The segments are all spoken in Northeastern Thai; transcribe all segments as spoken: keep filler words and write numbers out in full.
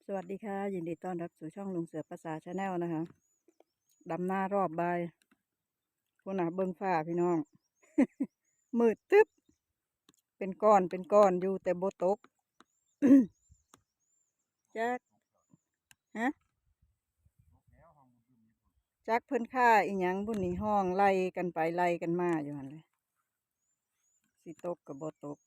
สวัสดีค่ะ ยินดีต้อนรับสู่ช่องลุงเสือภาษา Channel นะคะ ดำนารอบบ่าย พุ้นน่ะ เบิ่งฟ้าพี่น้อง มืดตึ๊บ เป็นก้อนเป็นก้อนอยู่แต่บ่ตก จัก ฮะ จักเพิ่นค่าอีหยังบุ้นนี่ ฮ้องไล่กันไปไล่กันมาอยู่หั่นแหละ สิตกก็บ่ตก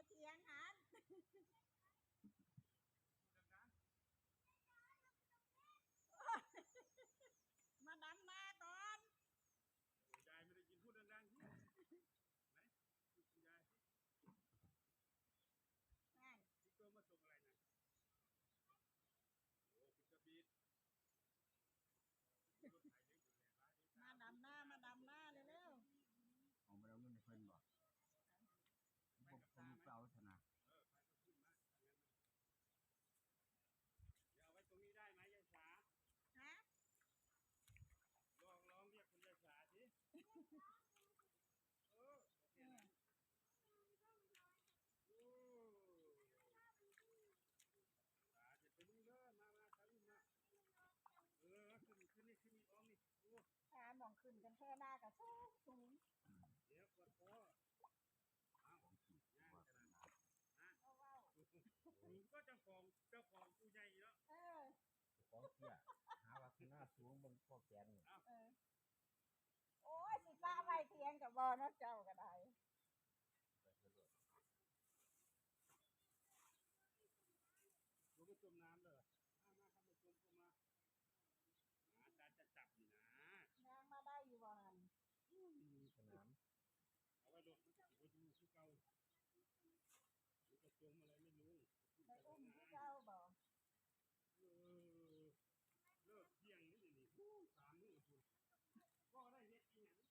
เสียงหัน มาดำนาก่อน ยายไม่ได้ยิน พูดดังๆสิ ไหน พูดคุณยายสิ นั่น พี่โจมาส่งอะไรนะ โอ้ คุณกระบิด มาดำนา มาดำนาเร็วๆ เอามาเอาเงินให้เพิ่นบ่ บ่ บ่ไปเอาซะนะ เดี๋ยวเอาไว้ตรงนี้ได้ไหมยายสา ฮะ ลอง ลองเรียกคุณยายสาสิ เออ โอเคนะ โอ้ สาอย่าไปลุงเด้อ มา มา สาลุงมา เออ ขึ้น ขึ้นนี่ ขึ้นนี่ อ้อมนี่ โอ้ หาหม่องขึ้นกันแท้หน้าก็สูงสูง เดี๋ยวก่อนพ่อ อ้าว ของขีด ย่าง ว่า ขนาด นะ เว้าๆ ผมก็เจ้าของ เจ้าของผู้ใหญ่เนาะ เออ เจ้าของเตี้ย หาว่าข้างหน้าสูง เบิ่งข้อแขนนี่ เอ้า เออ โอ้ย สิปะไว้เถียงกับบ่เนาะ เจ้าก็ได้ ลงไปจมน้ำเลย มา มาครับ มาจมก็มา หาตาจะจับนี่นะ ย่างมาได้อยู่บ่หั่น อืม สนาม เอาไว้รถมันก็สิบ่อยู่คือเก่า มันก็จมอะไรไม่รู้ ไปอุ้มคือเก่าบ่ เออ เลิกเที่ยงนี่นี่ โอ้ สามมื้อพุ้น บ่ได้เฮ็ดอีหยัง โ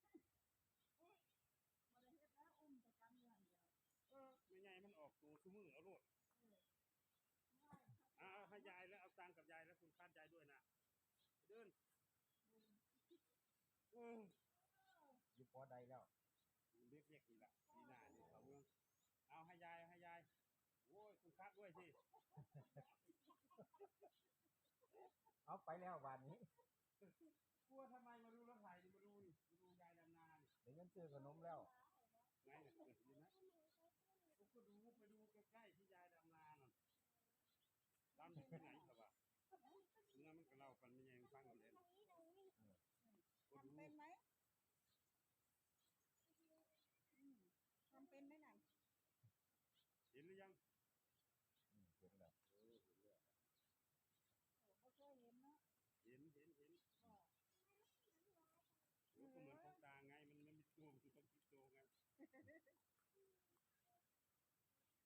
อ้ย บ่ได้เฮ็ดแล้ว อุ้มประจำอยู่หั่นแหล้ว เออ แม่ใหญ่มันออกตัวซุมื้อเอาโลด เออ เอา เอาให้ยายแล้ว เอาตังค์กับยายแล้ว คุณคาดยายด้วยนะ เดิน เออ อยู่ปอใดแล้ว เรียกๆ นี่ล่ะ ปีหน้านี่เข้าเมือง เอาให้ยาย เอาให้ยาย โอ้ย คุณคาดด้วยสิ เอาไปแล้วบาดนี้ กลัวทำไม มาดูรถไถนี่ มาดูนี่ มาดูยายดำนานี่ ได้เงินซื้อขนมแล้ว ไหนน่ะ เห็นไหม ก็ดู ไปดูใกล้ๆ ที่ยายดำนาน่ะ ดำอยู่ที่ไหนครับวะ เมื่อมันก็เล่าปันแม่ใหญ่ฟังกันเลย เออ ก็ดู ทำเป็นไหม อืม ทำเป็นไหมน่ะ เห็นหรือยัง อืม เห็นแล้ว เออ เห็นแล้ว โอ้ บ่เคยเห็นเนาะ เห็น เห็น เห็น บ่ โอ้ ก็เหมือนของตาไง มันไม่มีตัว มันต้องคิดตัวไง มัน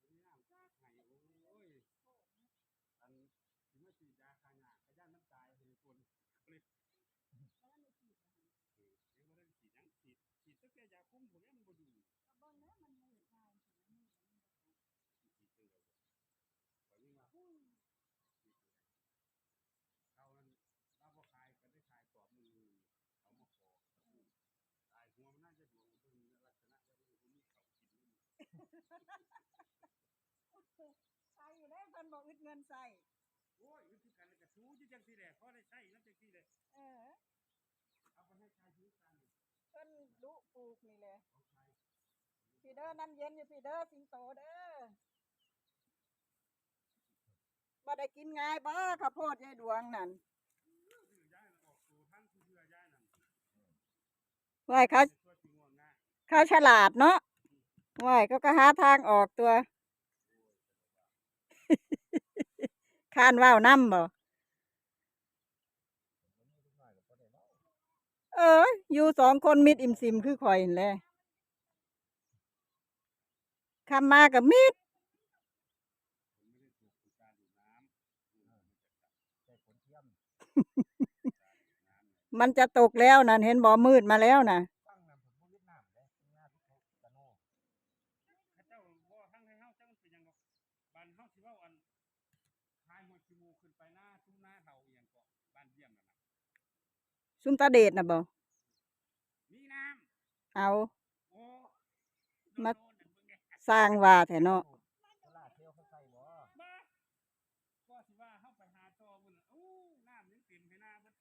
ไม่น่ามันซากไห้ โอ้ย โอ้ อันที่มาฉีดยาฆ่าหญ้า ขย้านมันตาย เห็นคน ก็เลย แล้วมันได้ฉีดเหรอคะ เออ ยังบ่ได้ฉีดหยัง ฉีด ฉีดตั้งแต่ยาคุมพวกนี้มันบ่ดู ก็เบิ่งแล้วมันมืดง่ายสินะ มืดมันบ่ สิฉีดจังใด๋บ่ ข้อยยังว่า ฮู้ ฉีดจังใด๋ เขานั่น ลาวบ่ขาย ก็ได้ขายตอบหนึ่ง เขามาขอ อืม ตายหัวมันน่าจะดวง เบิ่งลักษณะแล้วมันบ่มีข้าวกินเลย ใส่อยู่ได้ เพิ่นบ่อึดเงินใส่ โอ้ย อึดคือกัน แล้วก็ถูอยู่จังซี่แหละ พอได้ใช้นำจังซี่แหละ เออ เอาไปให้ใครซื้อกัน เพิ่นดุปลูกนี่แหละ ของใคร พีเด้อ น้ำเย็นอยู่พีเด้อ สิงโตเด้อ บ่ได้กินง่ายบ่ ข้าวโพดยายดวงนั่น ซื้อยายน่ะ ออกตัวทัน ซื้อยายนั่น ไหว้เขา ตัวสิง่วงง่าย เขาฉลาดเนาะ ไหว้เขาก็หาทางออกตัว คานเว้านำบ่ เออ อยู่สองคนมิดอิ่มซิมคือข่อยนั่นแหละ ค่ำมาก็มิด มันจะตกแล้วนั่น เห็นบ่ มืดมาแล้วน่ะ เขาเจ้าบ่ทั้งให้เฮาจักมันเป็นหยังดอก บ้านเฮาสิเว้าอัน ขายหัวขี้หมูขึ้นไปนา ซุมนาเฒ่าอีหยังเกาะ บ้านเยี่ยมนั่นน่ะ ซุมตาเดชน่ะบ่ มีน้ำ เอา โอ้ มา โดนๆ นั่นเบิ่งแหน่ สร้างว่าแท้เนาะ โอ้